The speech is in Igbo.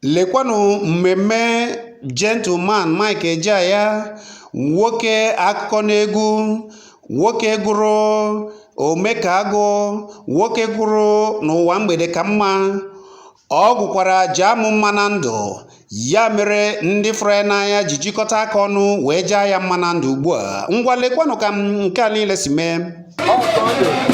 Lekwanụ mmemme Gentleman Mike Ejeagha, nwoke akụkọ n'egwu, nwoke gụrụ Omekagụ, nwoke gụrụ n'ụwa mgbede ka mma. Ọ gụkwara jaa mụ mma na ndụ. Ya mere ndị fụrụ ya n'anya ji jikọta aka ọnụ wee jaa ya mma na ndụ ugbu a. Ngwa lekwanụ ka nke a niile si mee. Ọ ka ọ dị.